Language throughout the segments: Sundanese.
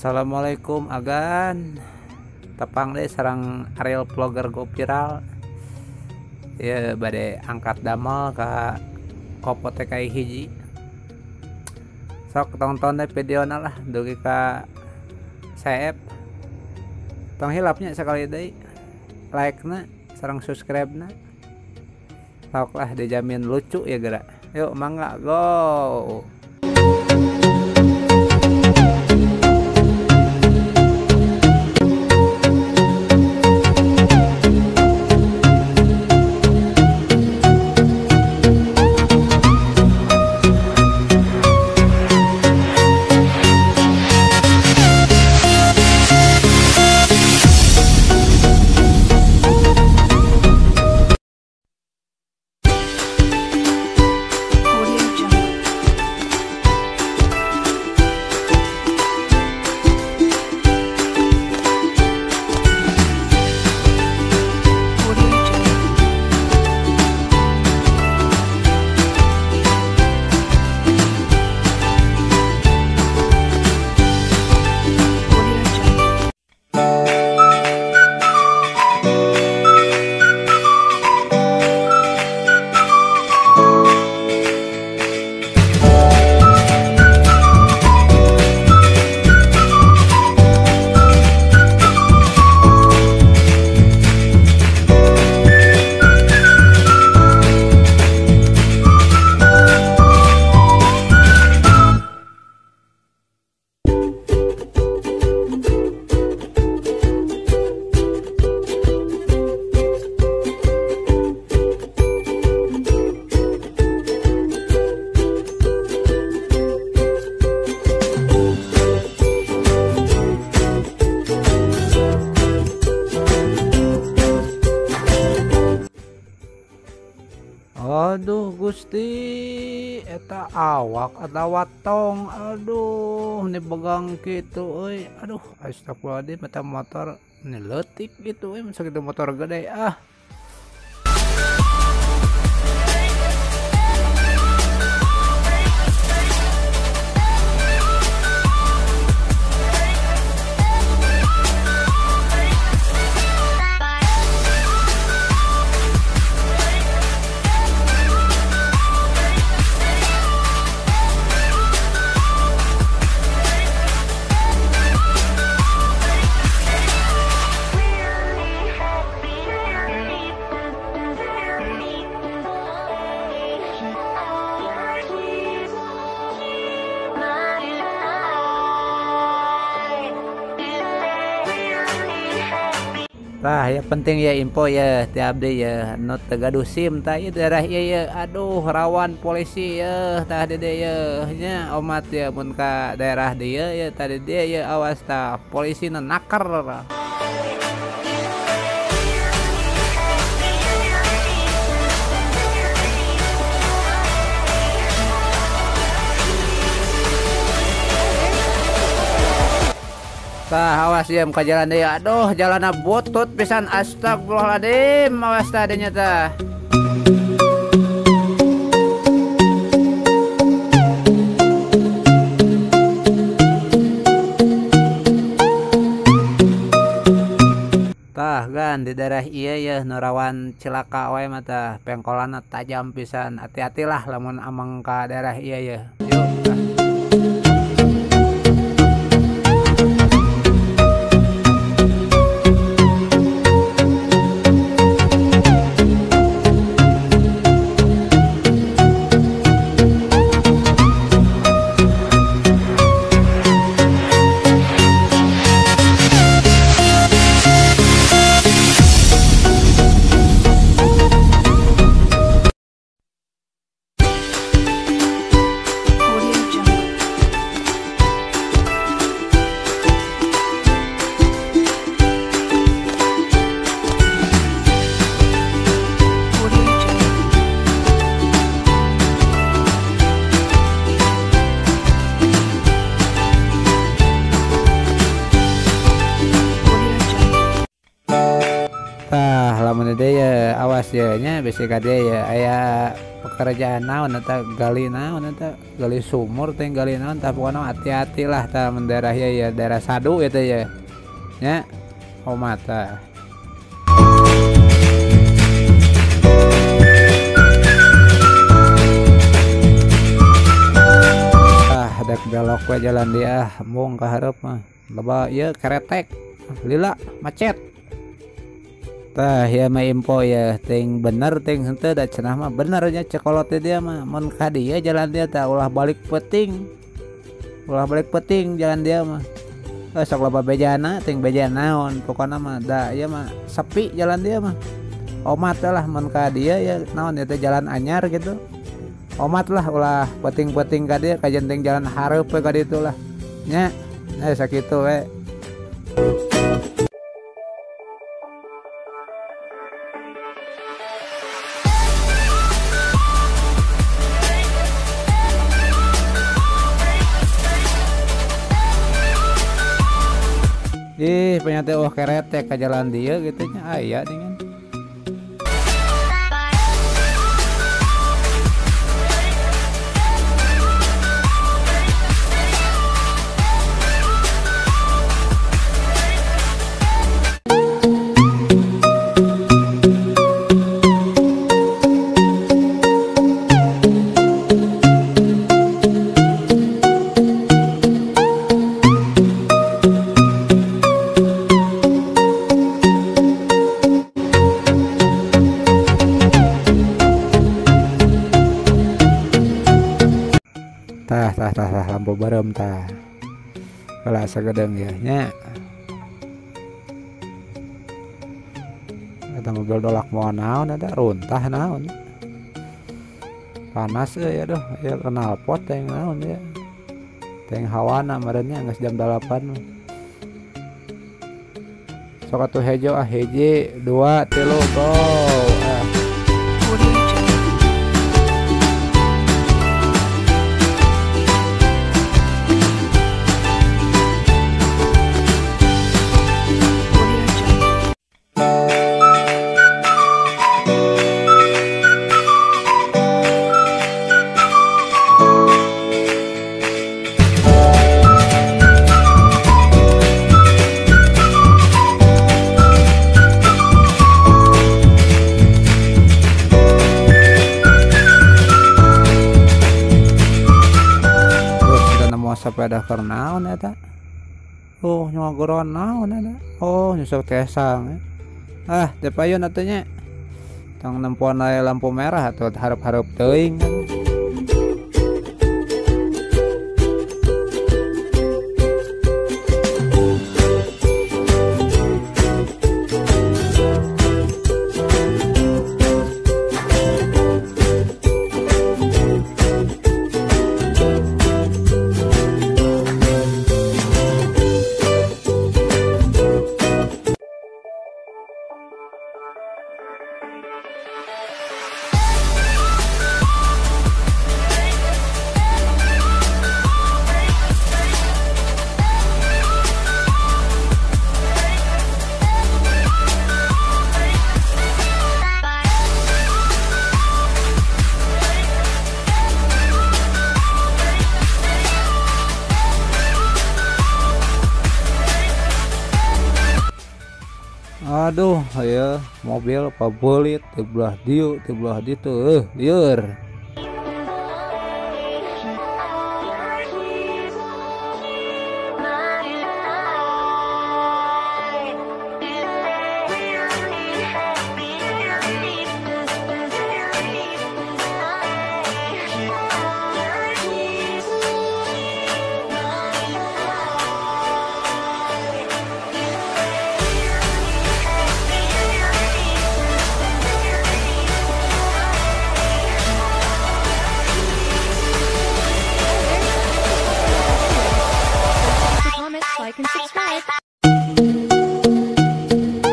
Assalamualaikum agan. Tepang deh sarang Ariel vlogger go viral. Ya bade angkat damel ka Kopo TKI hiji. Sok tonton deh videona lah dugi ka CF. Tong hilapnya sekali deui like na sareng subscribe na. Sok lah dijamin lucu ya gerak. Yuk mangga go. Aduh Gusti, eta awak atawa tong, aduh ini begang gitu euy. Aduh astagfirullahaladzim, eta motor ini leutik gitu euy, masa gitu motor gede ah. Tah ya penting ya info ya ti abdi ya nu teu gaduh SIM tah ieu daerah ieu ya, aduh rawan polisi ya tah di dieu ya nya omat ya mun ka daerah dieu ya tah di dieu ya awas tah polisina naker. Tah awas ya ka jalan deui, aduh jalanna butut pisan astagfirullahaladzim, awas tah dinya tah. Tah gan di daerah ieu ya nu rawan cilaka wae mah tah, pengkolanna tajam pisan, hati-hatilah lamun ameng ka daerah ieu ya. Yuk tah. ya awas ya nya bisi ka dieu ya aya pekerjaan naon eta gali naon eta gali sumur teh gali naon tah pokona hati-hati lah tah mun daerah ieu ya daerah Sadu ieu teh ya nya omat tah. Dek belok we jalan dia mung ka hareup mah loba ieu keretek lila macet tah ieu mah info ya ting bener ting henteu da cenah mah bener nya cekolot dia mah mun ka dieu jalan dia tah ulah balik peuting jalan dia mah sok loba bejana ting beja naon pokona mah da ieu mah sepi jalan dia mah omat lah mun ka dieu ya naon ieu teh jalan anyar gitu. Omat lah ulah peuting-peuting ka dieu kajenting jalan hareup we ka ditu lah nya sakitu we. Ih penyate oh keretek ka jalan dieu kitu nya aya dengan. Tah tah tah tah lampu barem tah heula sagedeung ya nya eta mobil dolak moal naon eta runtah naon panas euy aduh ieu knalpot teh naon ya teh hawana meureun nya geus jam 8 mah sok atuh hejo ah hiji 2 3 go ah. Sepeda keur naon eta? Oh, nyogoron naon eta? Oh, nyusuk kesang. Ah, teu payun atuh nya. Tong nempoan aya lampu merah atuh hareup-hareup teuing. Aduh ya mobil pabelit di belah dieu di belah ditu lieur.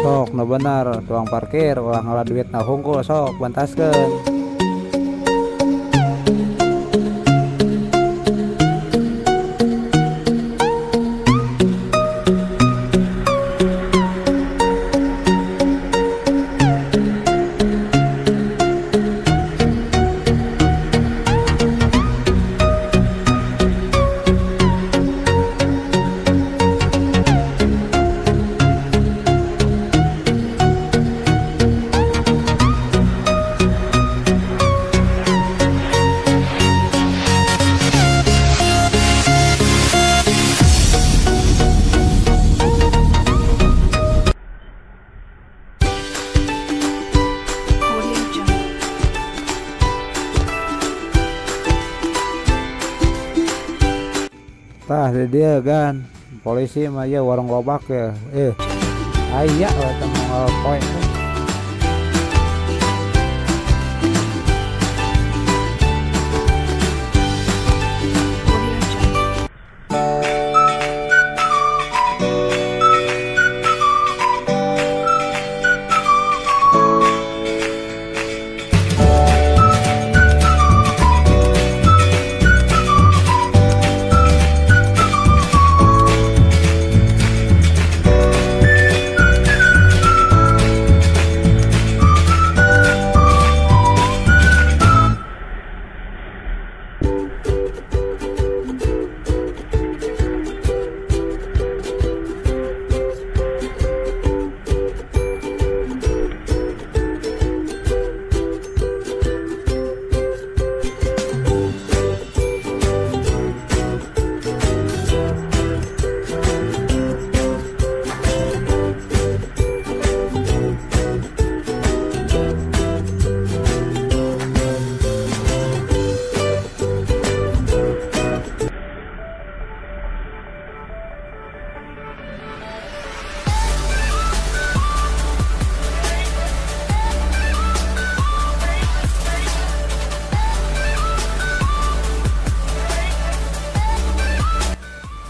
Sok nu bener tuang parkir ulah ngalah duit na hungkul sok bantaskeun. Tah di dieu gan polisi mah ieu warung lobak ya. Aya we teh mongol poe.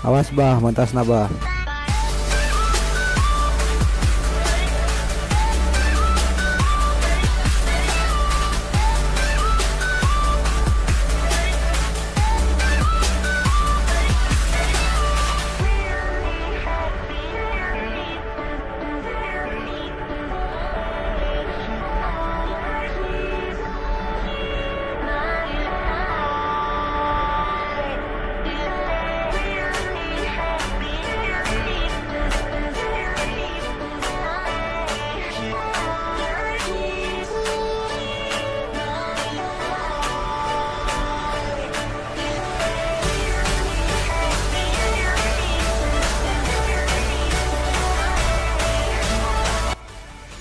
Awas bah, mentasna bah.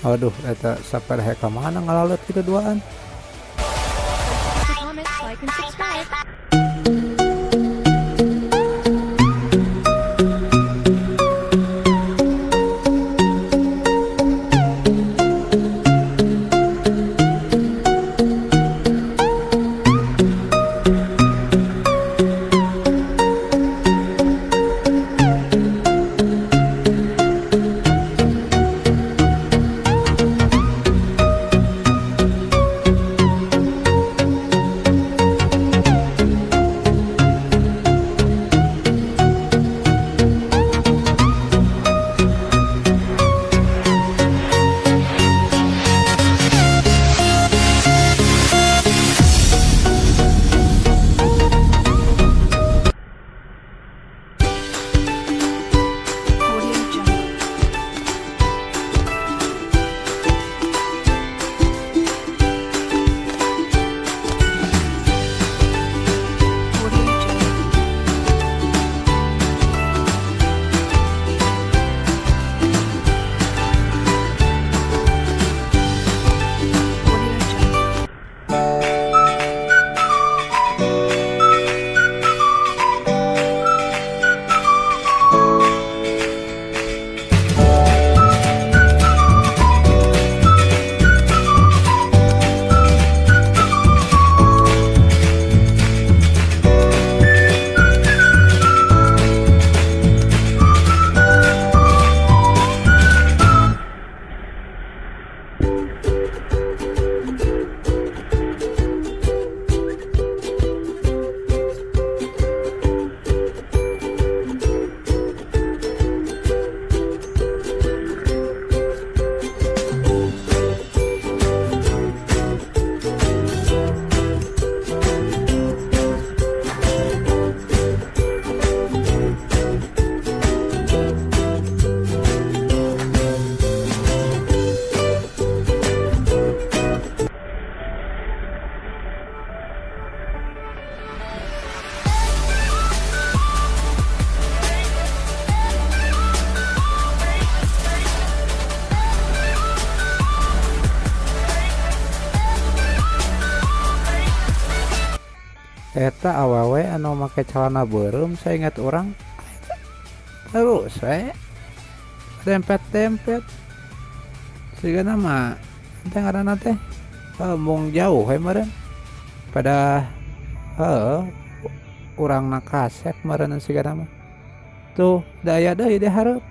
Aduh, eta sapar hek ka mana ngalalut kitu duaan. Comment, like, and subscribe. Eta awewe anu make celana beureum saingat urang terus we dempet-dempet sigana mah teh ngaranna teh mung jauh we meureun pada urang na kasep meureun sigana mah tuh da aya deui di hareup.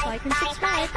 Like and subscribe.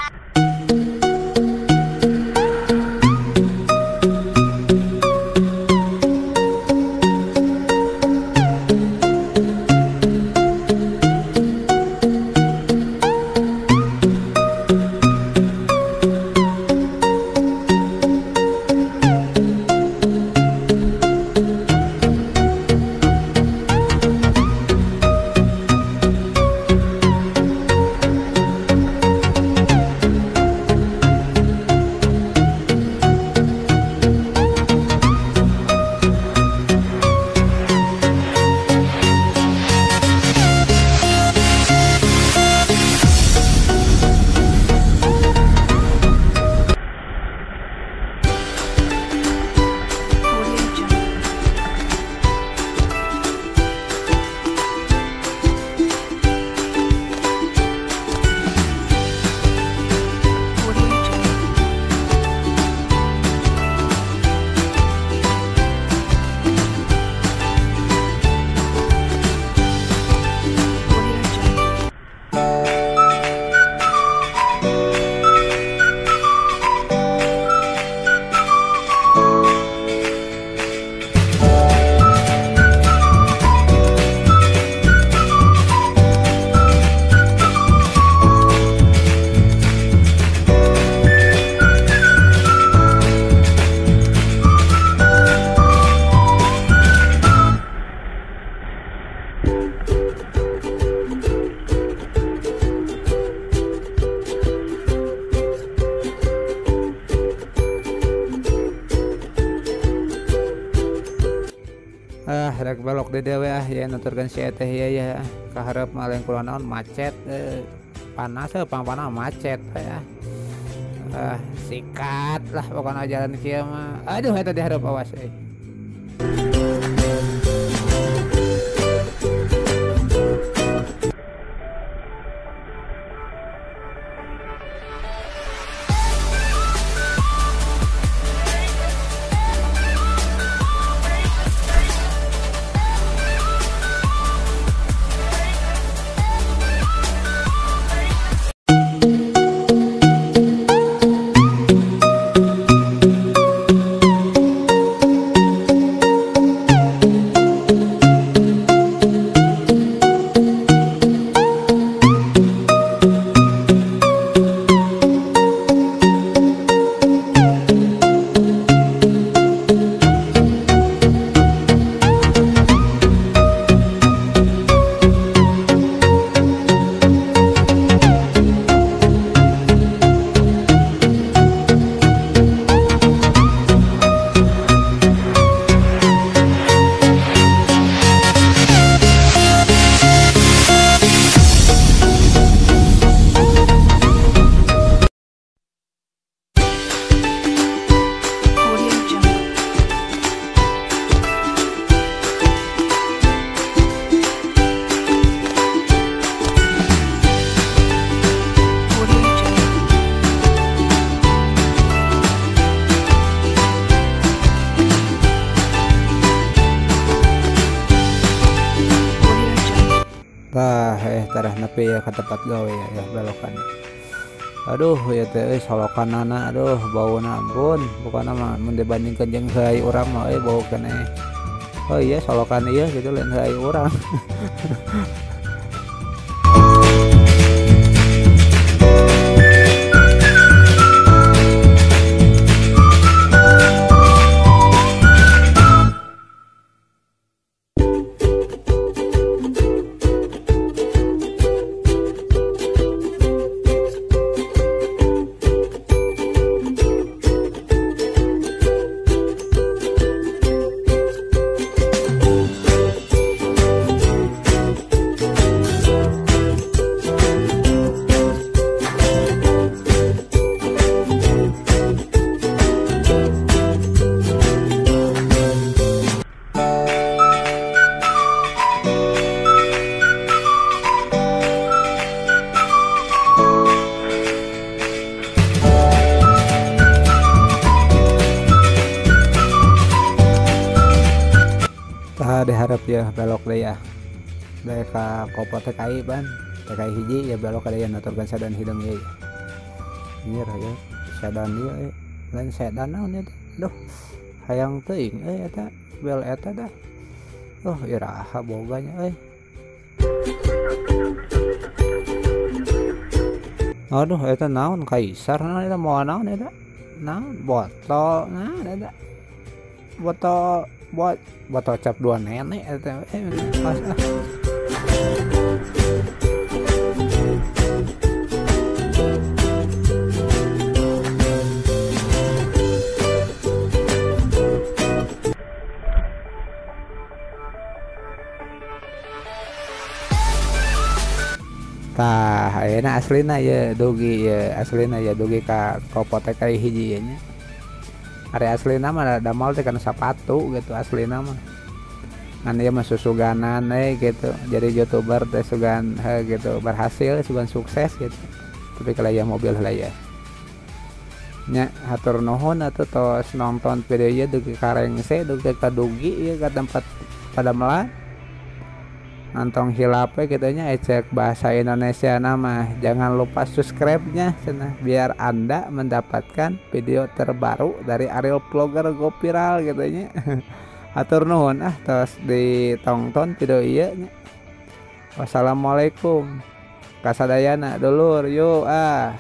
Rek belok di dewe ah ya nuturkeun si eteh ieu ya kaharep mah lain kulo naon macet panas pang-panas macet ya. Sikat lah pokokna jalan kieu mah. Aduh eta dihareup awas euy. Tah tarah nepi ya ke tempat gawe ya belokan. Aduh ya teh solokanana aduh bauna ampun bukan mah mun dibandingkeun jeung heai urang mah euy bau keneh. Oh iya solokan ieu gitu lain heai urang. Tah diharap ya belok deh ya. Dari ka Kopo TKI ban, TKI hiji ya belok ka dieu nuturkeun sedan hideung ieu. Anjir ya, sedan ieu euy. Lain sedan naon ieu teh. Duh, hayang teuing euy eta bel eta dah. Oh, iraha boganya euy. Aduh, eta naon kaisar naon eta moal naon eta. Naon botol naon eta. Botol buat botol cap dua nenek eta pas ah. Tah ayeuna aslina ye dugi ye aslina ye dugi ka Kopo TKI hiji ye nya. Ari aslina mah damal teh kana sapatu gitu aslina mah. Ngan ieu mah susuganan we gitu. Jadi YouTuber teh sugan heuh gitu berhasil sugan sukses gitu. Tapi kalau ya mobil heula ya. Nya hatur nuhun atuh tos nonton video ieu dugi ka rengse dugi ka dugi ieu ka tempat padamelan. Nantong hilap we kitu nya ecek bahasa Indonesia nama. Jangan lupa subscribe-nya cenah biar Anda mendapatkan video terbaru dari Ariel Vlogger Go Viral gitu nya. Hatur nuhun ah tos ditonton video ieu nya. Wassalamualaikum. Kasadayana dulur yuk ah.